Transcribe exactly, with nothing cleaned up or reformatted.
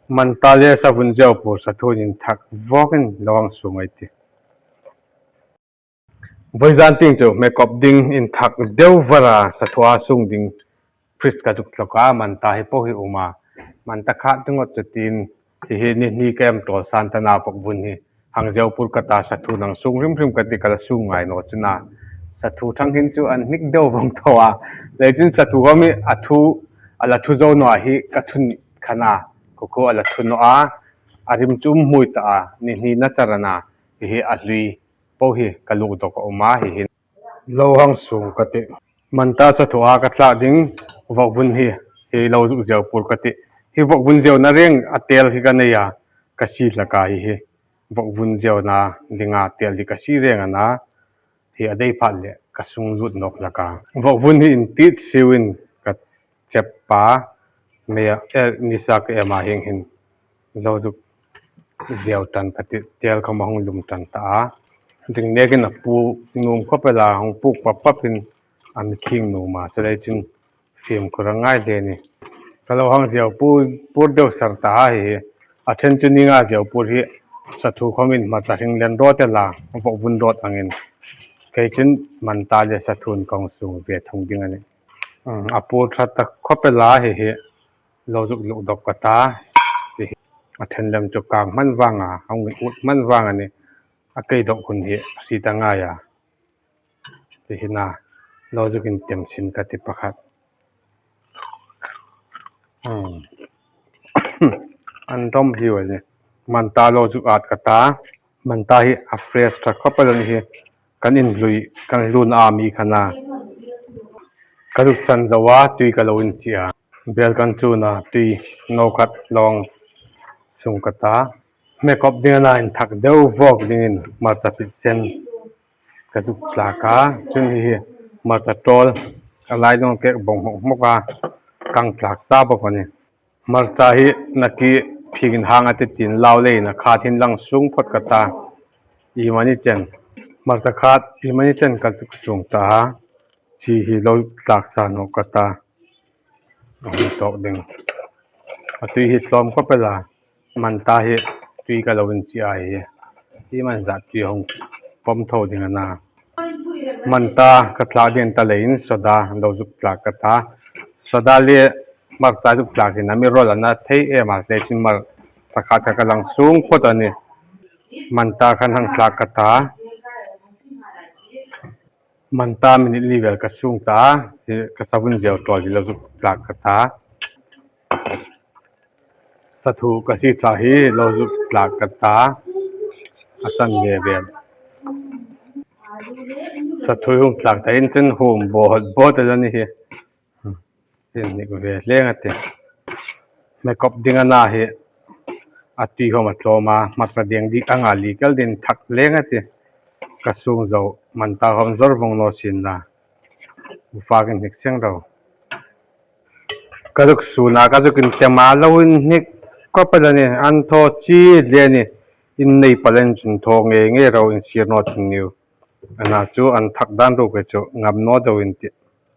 Manta le savun ziau pur sathu in thak vawk in lo hang sung ai ti. Voizan ting cu makeup ding in thak deuh vara sathu a sung ding fridge ka zuk tlok a, manta hi poh hi um a, manta khat ding awt cutin hihi ni hni ka em tawl san tana vokvun hi hang ziau pur ka ta, sathu nang sung hrimhrim ka ti, ka la sung ngai naw cun a, sathu thang hin cu an hnik deuh vong tho a, lei cun sathu kha mi a thu a la thu zo naw a hi ka thun khan a, khukhu a la thu naw a, a rim cu um hmui ta a, ni hni na car an a, hihi a hlui poh hi ka lukdok a um a, hihi lo hang sung ka ti. Manta sathu a ka tlak ding vokvun hi, hi lo zuk ziau pur ka ti. Hi vokvun ziau na reng a tel hi ka nei a, ka si hlak a, hihi vokvun ziau na ding a tel hi ka si reng an a, hi a dei phat le ka sung lut nawk hlak a. Vokvun hi in tit siu in ka cep pa, mei a, eh, nisa ka em a hing hin lo zuk ziau tan ka ti, tel khawm a hung lum tan ta a. Ring nekin a puk num khawp el a, hung puk papap in a mi khing num a, cu lei cun fimkhur a ngai len i ka lo hang ziau pur, pur deuh ser ta a, hihi a ṭhen cu ni nga ziau pur hi sathu khawm in hmarca hring len dawt el a, vokvun dawt angin kei cun manta le sathu in kong sung ve thung ding a nih. A pur ṭha ta khawp el a, hihi lo zuk lukdok ka ta. Hihi a ṭhen lem cu kang hman vang a, hong in ut hman vang a nih. A kei dok hun hi a si ta ngai a, hihi na lo zuk in tem sin ka ti pakhat. An dom hi uh a nih. Manta lo zuk at ka ta. Manta hi a fresh ṭha khawp a, zan hi kan in hlui, kan hlun a mi khan a ka zuk can zo a, tui ka lo in ci a, bel kan cun a tui no khat lawng sung ka ta. Makeup ding a na in thak deuh vawk dingin hmarca pit sen ka zuk tlak a, cun hihi hmarca ṭawl a lai dong kek bong hmokh hmok a kang tlak sa bawk a nih. Hmarca hi na ki phing in hang a ti tin lau lei in a khat hin lang sung phot ka ta. I man i cen, hmarca khat i man i cen ka zuk sung ta a, ci hi lo tlak sa nawk ka ta. A hung tawk ding. A tui hi tlawm khawp el a, manta hi tui ka lo in ci a, hi hi man zah tui hong pom tho ding a na. Manta ka tlak ding ta lei in soda lo zuk tlak ka ta. Soda le hmarca zuk tlak hi na mi rawl a na thei em a, lei cun hmarca khat kha ka lang sung phot a nih. Manta khan hang tlak ka ta. Manta minit li vel ka sung ta, hi ka savun ziau ṭawl hi lo zuk tlak ka ta. Sathu ka si tlak hi lo zuk tlak ka ta. A can ve vel. Sathu hung tlak ta in cun hum bawt bawt a zan hi. Hin nik ve leng a ti. Makeup ding a na hi a tui hawm a tlawm a, hmarca deng dik a nga li kel din thak leng a ti. Ka sung zo manta hawm zor vong naw sin la. Ufak in hnik seng ro. Ka zuk sun a ka zuk in tem a lo in hnik kawp a zan i an thaw ci len i in nei palen cun thaw ngei ngei ro in sir naw thing niu. A na cu an thak dan ruk e cu ngam naw do in ti.